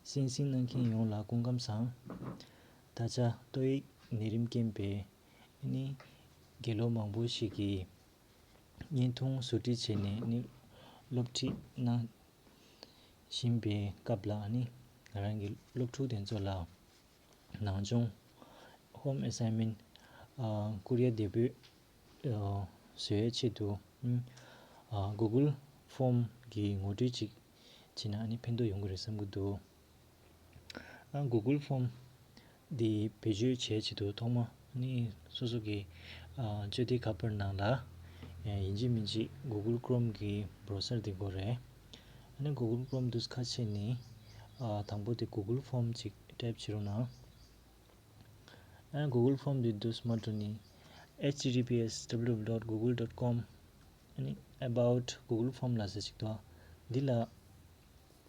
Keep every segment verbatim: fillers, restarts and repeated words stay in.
གསན་གཟིགས་གནང་མཁན་ཡོངས་ལ་སྐུ་ཁམས་བཟང་། ད་ཆ་ཏོག་དབྱིབས་ནད་རིམས་རྐྱེན་པས་ནི་དགེ་སློབ་མང་པོ་ཞིག་གིས་བརྙན་ཐུང་བཟོ་སྒྲིག་བྱས་ནས་ནི་སློབ་ཁྲིད་གནང་བཞིན་པའི་སྐབས་ལ་ནི་ང་རང་གི་སློབ་ཕྲུག་དེ་ཚོ་ལ་ནང་སྦྱོང་home assignment ཨ་བསྐུར་ཡ་དེ་འབོད་ཨ་བཟོ་ཡའི་ཆེད་དུ་ཨ་Google Form གི་ངོ་སྤྲོད་ཅིག་བྱས་ན་ཨ་ནི་ཕན་ཐོགས་ཡོང་གི་རེད་བསམ་གྱི་འདུག་ཨ་Google Form འདི་བེད་སྤྱོད་བྱེད་ཆེད་དུ་ཐོག་མ་ནི་སོ་སོ་གི་ཨ་སྤྱོད་བདེ་ཁ་པར་ནང་ལ་ཡིན་གཅིག་མིན་གཅིག་Google Chrome གི་browser འདི་དགོས་རེད། ཨ་ནི་Google Chrome འདུག་ཁ་ཕྱེ་ནི་ཨ་དང་པོ་དེ་Google Form ཅིག་type བྱེད་རོགས་གནང་། ཨ་Google Form འདི་འདུག་མ་འགྲོ་ནི་https www.google.com ཨ་ནི་about Google Form ལ་ཟེར་ཅིག་འདུག་འདི་ལ་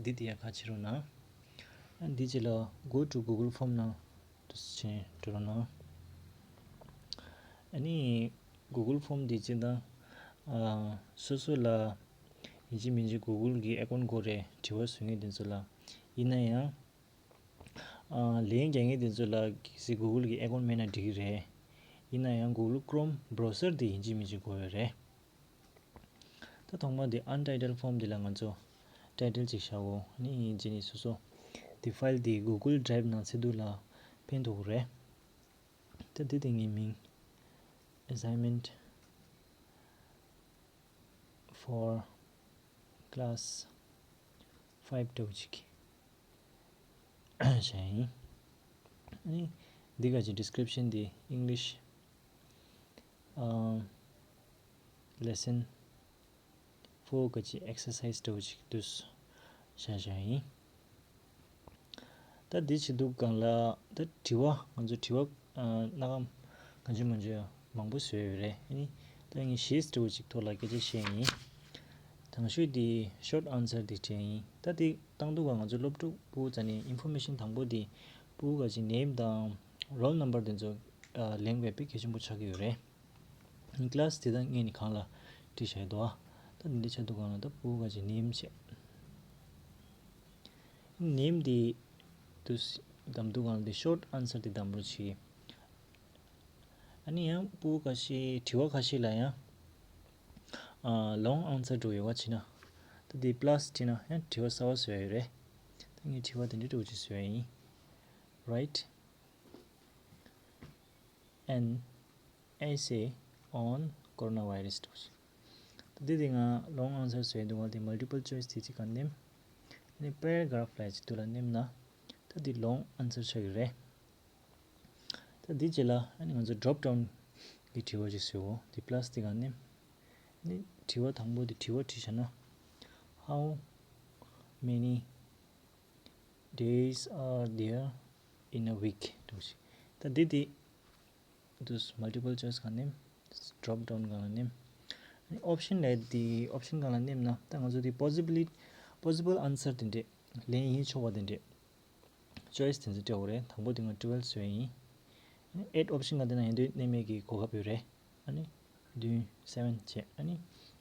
འདི་དེ་ཡ་ཁ་ཕྱེ་རོགས་གནང་། ཨ་འདི་རྗེས་ལ་go to Google Form ནང་དུ་ཕྱིན་འགྲོ་རོགས་གནང་། ཨ་ནི་Google Form འདི་སྤྱིར་བཏང་ཨ་སོ་སོ་ལ་ཡིན་གཅིག་མིན་གཅིག་Google གི་account དགོས་རེད། དྲི་བ་བཟོ་མཁན་དེ་ཚོ་ལ། ཡིན་ན་ཡང་ཨ་ལན་རྒྱག་མཁན་དེ་ཚོ་ལ་གལ་སྲིད་Google གི་account མེད་ན་འགྲིག་གི་རེད། ཡིན་ན་ཡང་Google Chrome browser དེ་ཡིན་གཅིག་མིན་གཅིག་དགོས་ཡོད་རེད། ད་ཐོག་མ་དེ་untitled form དེ་ལ་ང་ཚོ་title ཅིག་བཞག་འོ། ནི་ཡིན་གཅིག་ནི་སོ་སོ་དེ་file དེ་Google Drive ནང་ཚེ་སྡུག་ལ་ཕན་ཐོགས་རེད། ད་དེ་དེ་ངའི་མིང་assignment for class five འདྲ་བོ་ཅིག་བྱས་ཡིན། ཨ་ནི་འདི་ག་ཅིག་description དེ་English ཨ་lesson four ག་ཅིག་exercise འདྲ་བོ་ཅིག་འདུག་བྱས་བྱས་ཡིན། ད་འདི་བྱེད་དུས་སྒང་ལ་ད་དྲི་བ་ང་ཚོ་དྲི་བ་ཨ་སྣ་ཁ་གང་བྱུང་མང་བྱུང་མང་པོ་བཟོས་ཡོད་རེད། ཨ་ནི་ད་ངས་བཞི་འདྲ་བོ་ཅིག་ཐོག་ལ་སྐད་ཆ་བཤད་ཡིན། དང་ཤོས་འདི་short answer འདི་དྲན་ཡིན། ད་འདི་བཏང་དུས་སྒང་ང་ཚོ་སློབ་ཕྲུག་ཕྲུ་གུ་ཚོ་ནས་information དང་པོ་འདི་ཕྲུ་གུ་ག་ཅིག་name དང་roll number དེ་ཚོ་ཨ་ལེན་དགོས་དཔེ་གལ་ཆེན་པོ་ཆགས་ཀྱི་ཡོད་རེད། class དེ་དག་སྔོན་ནས་གང་ལ་བྲིས་བཞག་ཡོད་དོ། ད་འདི་འདྲ་ཆགས་དུས་སྒང་ལ་ད་ཕྲུ་གུ་ག་ཅིག་name བྱས། name འདི་དུས་བདམས་དུས་སྒང་ལ་འདི་short answer འདི་བདམས་རོགས་བྱེད། ཨ་ནི་ཡང་ཕྲུ་གུ་ཁ་ཤས་དྲི་བ་ཁ་ཤས་ལ་ཡང་ཨ་long answer འདྲ་བོ་ཡོད་པ་བྱས་ན། ད་འདི་plus བྲིས་ན་ཡང་དྲི་བ་གསར་པ་བཟོ་ཡ་ཡོད་རེད། ད་ངས་དྲི་བ་དེ་འདྲ་འདྲ་བོ་ཅིག་བཟོ་ཡ་ཡིན། Write an essay on coronavirus འདྲ་བོ་ཅིག་ད་འདི་དེ་ང་long answer བཟོ་ཡ་འདུག་ག་དེ་multiple choice དེ་ཅིག་ག་ནེམ། ཨ་ནི་paragraph ལབ་ཡ་ཅིག་འདུག་ལ་ནེམ་ན། ད་འདི་long answer ཆགས་ཀྱི་རེད། ད་འདི་རྗེས་ལ་ཨ་ནི་ང་ཚོ་drop down གི་དྲི་བ་ཅིག་བཟོའོ། འདི་plus དེ་ག་ནེམ། ཨ་ནི་དྲི་བ་དང་པོ་དེ་དྲི་བ་བྲིས་བཞག་ན། How many days are there in a week འདྲ་བོ་ཅིག་ད་འདི་དེ་འདུག multiple choice ག་ནེམ། drop down ག་ལ་ནེམ། option ལབ་དེ་option ག་ལ་ནེམ་ན་ད་ང་ཚོ་དེ་possibly possible answer དེ་འདྲས་ལན་ཡིན་ཆོག་པ་དེ་འདྲས་choice དེ་ཚོ་སྤྲད་དགོས་རེད། དང་པོ་དེ་ང་twelve བཟོས་ཡིན། add option ག་དེ་ན་ཡིན་དུས་ནེམ་མེད་ཀྱི་གོ་སྐབས་ཡོད་རེད། ཨ་ནི་བདུན་seven བྱས་ཨ་ནི་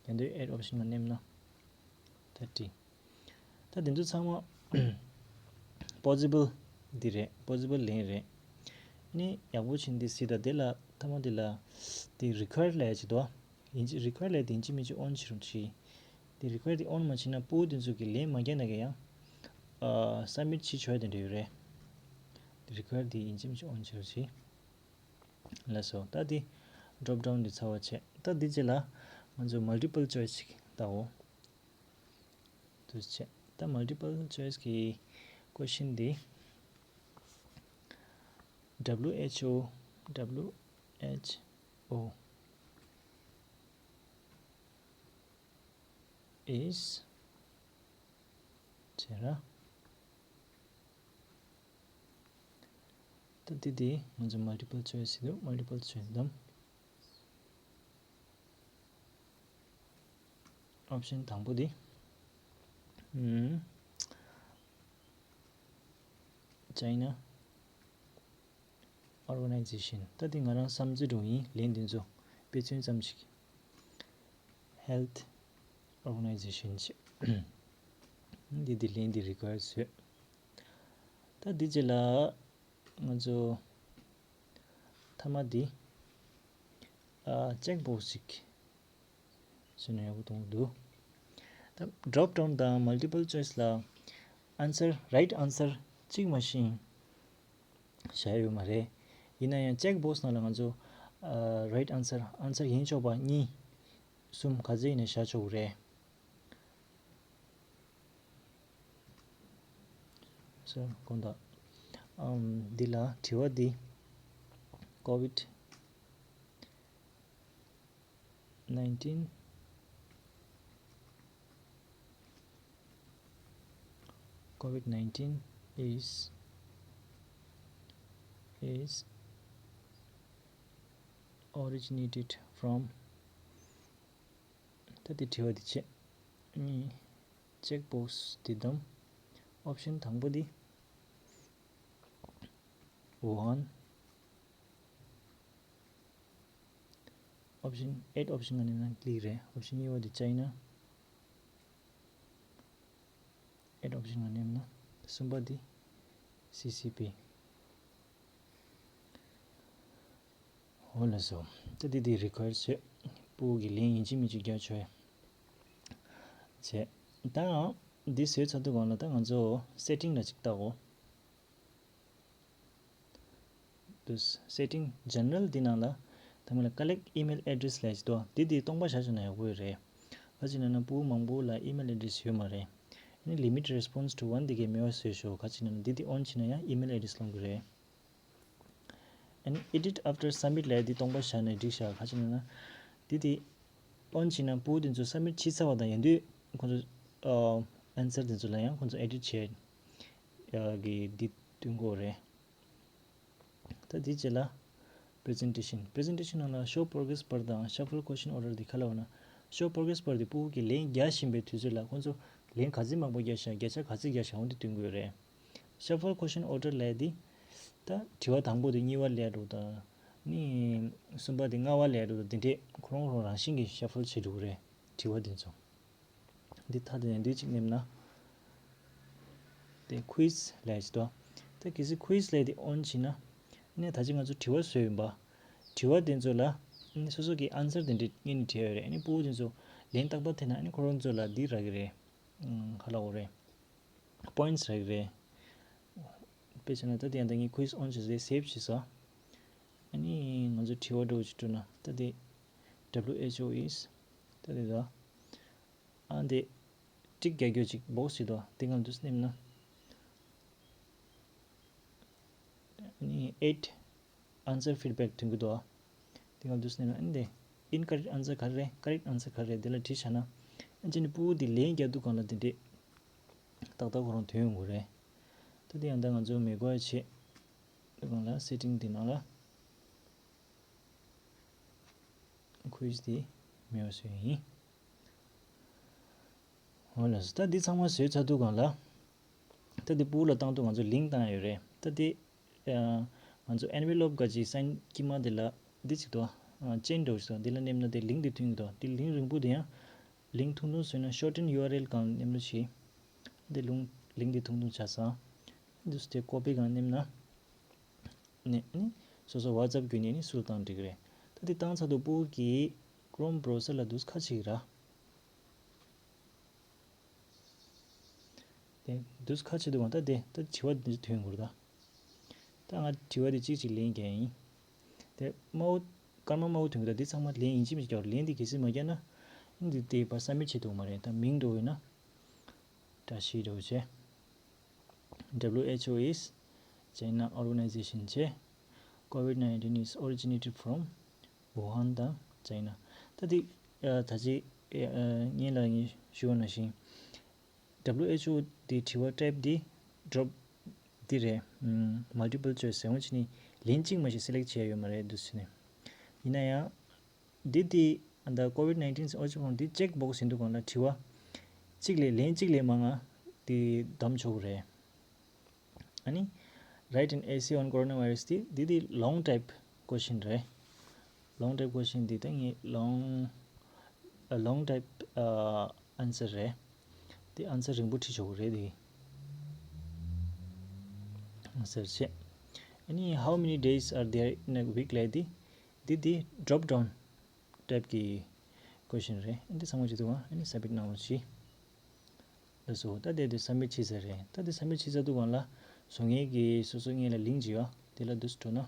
ཡིན་དུས་add option ག་ནེམ་ན་thirty ད་དེ་ཚོ་ཚང་མ་possible འདི་རེད། possible ལན་རེད། ནི་ཡག་པོ་བྱིན་འདི་སྲིད་ད་དེ་ལ་ཐ་མ་དེ་ལ་དེ་require ལབ་ཡ་ཅིག་འདུག་ཡིན་གཅིག་require ལབ་ཡ་དེ་ཡིན་གཅིག་མིན་གཅིག་on བྱེད་རོགས་གྱིས། དེ་require དེ་on མ་བྱེད་ན་ཕྲུ་གུ་དེ་ཚོ་གི་ལན་མ་རྒྱག་ན་ག་ཡང་ཨ་submit བྱེད་ཆོག་ཡ་དེ་འདྲ་ཡོད་རེད། དེ་require དེ་ཡིན་གཅིག་མིན་གཅིག་on བྱེད་རོགས་གྱིས། ལགས་སོ། ད་འདི་drop down འདི་ཚར་བ་བྱས། ད་འདི་རྗེས་ལ་ང་ཚོ་multiple choice ཅིག་བལྟའོ། འདུག་བྱས། ད་multiple choice གི་question འདི་WHO WHO is བྱས་ར། ད་འདི་འདི་ང་ཚོ་multiple choice ཡིན་འདུག multiple choice དམ། option དང་པོ་འདི། ཨམ། China organization ད་འདི་ང་རང་བསམ་ཚུལ་འདྲ་བོ་ཡིན། ལན་འདི་ཚོ་དཔེ་མཚོན་ཙམ་ཞིག Health Organization བྱས། འདི་འདི་ལན་འདི་require བཟོས། ད་འདི་རྗེས་ལ་ང་ཚོ་མཐའ་མ་འདི་ཨ་check box ཅིག་བཟོས་ན་ཡག་པོ་མཐོང་གི་འདུག་ད་drop down དང་multiple choice ལ་answer, right answer གཅིག་མ་ཤེས་བཞག་ཡོད་མ་རེད། ཡིན་ན་ཡང་check box ནང་ལ་ང་ཚོ་ཨ་right answer, answer ཡིན་ཆོག་པ་གཉིས་གསུམ་ག་ཚོད་ཡིན་ན་བཞག་ཆོག་གི་རེད། སོ་དགོངས་དག་ཨམ་འདི་ལ་དྲི་བ་འདི་COVID nineteen, COVID nineteen is, is originated from ད་དེ་དྲི་བ་དེ་བྱས། ཨ་ནི་check box དེ་བདམས། option དང་པོ་དེ་Wuhan, option eight option ག་ནས་ན་click རེད། option གཉིས་པ་དེ་China, eight option ག་ནས་ན་གསུམ་པ་དེ་CCP། འོ་ལགས་སོ། ད་འདི་འདི་require བྱས། ཕྲུ་གུ་གི་ལན་ཡིན་གཅིག་མིན་གཅིག་རྒྱག་ཆོག་ཡ་བྱས། ད་འདི་བཟོས་ཚར་དུས་སྒང་ལ་ད་ང་ཚོ་setting ལ་ཅིག་བལྟ་དགོས། འདུག setting general འདི་ནང་ལ་ད་མི་ལ་collect email address ལབ་ཅིག་འདུག་འདི་འདི་སྟོང་པ་བཞག་བཅུག་ན་ཡག་པོ་རེད། ག་ཅི་ན་ན་ཕྲུ་གུ་མང་པོ་ལ་email address ཡོད་མ་རེད། ཨ་ནི་limit response to one འདི་གའི་མེད་པ་བཟོས་ཤོག་ག་ཅི་ན་ན་འདི་འདི་on བྱས་ན་ཡང་email address སློང་གི་རེད། And edit after submit ལབ་འདི་སྟོང་པ་བཞག་ནས་འགྲིག་ཤག་ག་ཅི་ན་ན། འདི་དེ་on བྱས་ན་ཕྲུ་གུ་དེ་ཚོ་submit བྱས་ཚར་བ་དང་ཡིན་དུས་ཁོ་ཚོ་ཨ་answer དེ་ཚོ་ལ་ཡང་ཁོ་ཚོ་edit བྱེད་ཡ་གི་འདི་སྟོན་དགོས་རེད། ད་འདི་རྗེས་ལ་presentation presentation ནང་ལ་show progress bar དང་shuffle question order འདི་ག་ལབ་ན། show progress bar འདི་ཕྲུ་གུ་གི་ལན་རྒྱག་བཞིན་པའི་དུས་ཚོད་ལ་ཁོ་ཚོ་ལན་ག་ཚོད་མང་པོ་རྒྱག་ཤག་བརྒྱ་ཆ་ག་ཚོད་རྒྱག་ཤག་འོ་འདི་སྟོན་དགོས་རེད། Shuffle question order ལབ་དེ། ད་དྲི་བ་དང་པོ་དེ་གཉིས་པ་ལབ་འགྲོ་དང་། ནི་གསུམ་པ་དེ་ལྔ་པ་ལབ་འགྲོ་དང་དེ་འདྲས་ཁོ་རང་ཁོ་རང་རང་བཞིན་གྱིས་shuffle བྱེད་འགྲོ་གི་རེད། དྲི་བ་དེ་ཚོ། འདི་ཐ་དེ་ནས་འདི་གཅིག་ནེམ་ན། དེ་quiz ལབ་ཅིག་འདུག་ད་གལ་སྲིད་quiz ལབ་དེ་on བྱས་ན། ནི་ད་ཅི་ང་ཚོ་དྲི་བ་བཟོས་ཡིན་པ། དྲི་བ་དེ་ཚོ་ལ། ནི་སོ་སོ་གི་answer དེ་འདྲས་སྔོན་ནས་བྲིས་ཡོད་རེད། ནི་ཕྲུ་གུ་དེ་ཚོ་ལན་ཏག་ཏག་འཐེན་ན་ནི་ཁོ་རང་ཚོ་ལ་འདི་རག་གི་རེད། ཨང་ག་ལབ་དགོས་རེད། points རག་གི་རེད། དཔེ་བྱས་ན་ད་དེ་ཡང་ད་ངས་quiz on བྱས་ཟེར་save བྱས་ས། ཨ་ནི་ང་ཚོ་དྲི་བ་འདྲ་བོ་ཅིག་སྤྲོད་ན་ད་དེ་WHO is ད་དེ་ད་ཨ་འདི་ཊིག་རྒྱག་རྒྱུ་ཅིག་box ཅིག་འདུག་དེ་སྒང་དུ་སླེབས་ན་ཨ་ནི་eight answer feedback ཐོན་གྱི་འདུག་དེ་སྒང་དུ་སླེབས་ན་ཨ་ནི་དེ་incorrect answer ག་རེ་རེད། correct answer ག་རེ་རེད། དེ་ལ་བྲིས་བཞག་ན་ཨ་ཅེ་ནི་ཕྲུ་གུ་དེ་ལན་རྒྱག་དུས་སྒང་ལ་དེ་འདྲས་ཏག་ཏག་ཁོ་རང་ཐོན་ཡོང་གི་རེད། ད་དེ་ཡང་ད་ང་ཚོ་མི་དགོས་ཡ་བྱེད། དེ་སྒང་ལ་setting དེ་ནང་ལ་quiz དེ་མེད་པ་བཟོས་ཡིན། འོ་ལགས་སོ། ད་འདི་ཚང་མ་བཟོས་ཚར་དུས་སྒང་ལ། ད་འདི་ཕྲུ་གུ་ལ་བཏང་དུས་ང་ཚོ་link བཏང་ཡ་ཡོད་རེད། ད་འདི་ཨ་ང་ཚོ་envelope ག་ཅིག་sign དཀྱིལ་མ་དེ་ལ་འདི་ཅིག་འདུག་ཨ་chain འདྲ་བོ་ཞིག་འདུག་འདི་ལ་ནེམ་ན་དེ་link འདི་ཐོན་གྱི་འདུག་འདི་link རིང་པོ་དེ་ཡང་link ཐུང་ཐུང་བཟོས་ན་shorten URL སྒང་ནེམ་རོགས་བྱེད། འདི་link link འདི་ཐུང་ཐུང་ཆགས་སོང་། འདུག་སེ་དེ་copy སྒང་ནེམ་ན། ནས་ནི་སོ་སོ་WhatsApp བརྒྱུད་ནས་ནི་སུ་ལ་བཏང་འགྲིག་གི་རེད། ད་འདི་བཏང་ཚར་དུས་ཕྲུ་གུ་གི་Chrome browser ལ་འདུག་སེ་ཁ་ཕྱེ་གི་ར། དེ་འདུག་སེ་ཁ་ཕྱེ་དུས་སྒང་ད་དེ་ད་དྲི་བ་འདི་ཐོན་དགོས་རེད་ད། ད་ང་དྲི་བ་དེ་གཅིག་གཅིག་ལན་རྒྱག་ཡིན། དེ་དམར་པོ་སྐར་མ་དམར་པོ་ཐོན་གི་ད་འདི་ཚང་མ་ལན་ཡིན་གཅིག་མིན་གཅིག་རྒྱག་རོགས། ལན་འདི་གལ་སྲིད་མ་རྒྱག་ན་འདི་དེ་ཕར་submit བྱེད་ཐུབ་མ་རེད། ད་མིང་འདྲ་བོ་ཡིན་ན་བཀྲ་ཤིས་འདྲ་བོ་བྱས། WHO is China organization བྱས། COVID nineteen is originated from Wuhan དང་China། ད་འདི་ཨ་ད་ཅི་ཨ་སྔོན་ལ་ངས་ཞུས་པ་ནང་བཞིན་WHO དེ་དྲི་བ་type དེ་drop དེ་རེད། ཨམ་multiple choice ཟེར་འོང་ཅི་ནི་ལན་གཅིག་མ་ཞིག་select བྱས་ཡོད་མ་རེད་འདུག་ཟེར་ནས། ཡིན་ན་ཡང་། འདི་དེ་ཨ་ད་COVID nineteen ཨོ་ཅི་ཁོང་འདི་check box ཡིན་དུས་སྒང་ལ་དྲི་བ་གཅིག་ལས་ལན་གཅིག་ལས་མང་ང་དེ་བདམས་ཆོག་གི་རེད། ཨ་ནི་write an essay on coronavirus དེ་འདི་དེ་long type question རེད། long type question འདི་ད་ངས་long long type answer རེད། དེ་answer རིང་པོ་བྲིས་ཆོག་གི་རེད་དེ། ཟེར་བྱས། ཨ་ནི་how many days are there in a week ལབ་དེ། འདི་འདི་drop down type གི་question རེད། འདི་ཚང་མ་བྱེད་དུས་ཨ་ནི་submit གནང་རོགས་གྱིས། ལགས་སོ། ད་དེ་དེ་submit བྱས་ཚར་རེད། ད་དེ་submit བྱས་ཚར་དུས་སྒང་ལ་བཟོ་མཁན་གྱི་སོ་སོ་སྔོན་ལ་link ཅིག་ཡོད། དེ་ལ་འདུག་སེ་འགྲོ་ན།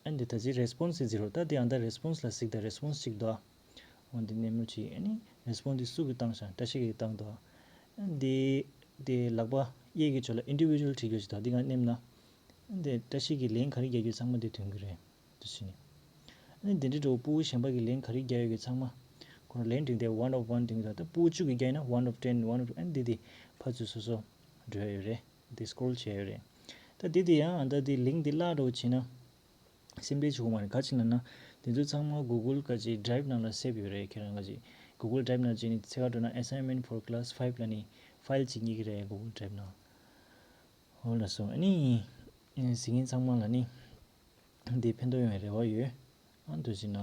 ཨ་ནི་ད་ཅི་response ཟེར་རོ། ད་དེ་ཨ་ད་response ལ་གཟིགས་དང་response གཅིག་འདུག་འོ་འདི་ནེམ་ཅིག་ཨ་ནི་response འདི་སུ་གིས་བཏང་ཤག་བཀྲ་ཤིས་ཀྱིས་བཏང་འདུག་ཨ་འདི་དེ་ལག་པ་གཡས་ཀྱི་ཕྱོགས་ལ་individual བྲིས་ཡོད་ཅིག་འདུག་འདི་ག་ནེམ་ན། ཨ་འདི་བཀྲ་ཤིས་ཀྱིས་ལན་ག་རེ་རྒྱག་ཡོད་ཚང་མ་འདི་ཐོན་གྱི་རེད། འདི་བྱས་ནས། ཨ་ནི་འདི་འདྲའི་འདྲ་བོ་ཕྲུ་གུ་གཞན་པ་གིས་ལན་ག་རེ་རྒྱག་ཡོད་ཀྱི་ཚང་མ། ཁོ་རང་ལན་འབྲིང་དེ་one of one འབྲིང་དང་ད་ཕྲུ་གུ་བཅུ་གིས་རྒྱག་ཡིན་ན་one of ten one of ཨ་ནི་འདི་དེ་ཕར་ཚུར་སོ་སོ་འགྲོ་ཡ་ཡོད་རེད། འདི་scroll བྱས་ཡོད་རེད། ད་འདི་དེ་ཡང་ཨ་ད་འདི་link འདི་བརླག་འགྲོ་བྱས་ན། སེམས་ཁྲལ་བྱེད་དགོས་མ་རེད། ག་ཅི་ལབ་ན། དེ་ཚོ་ཚང་མ་Google ག་ཅི་Drive ནང་ལ་save ཡོད་རེད། ཁྱེད་རང་ག་ཅི་Google Drive ནང་བྱས་ནས་ཚེ་ག་འགྲོ་ན་assignment for class five ལབ་ནས་file ཅིག་རྙེད་ཀྱི་རེད། Google Drive ནང་། འོ་ལགས་སོ། ཨ་ནི་གཟིགས་མཁན་ཚང་མ་ལ་ནི་འདི་ཕན་ཐོགས་ཡོང་བའི་རེ་བ་ཡོད། ཨ་འདུག་སེ་ན།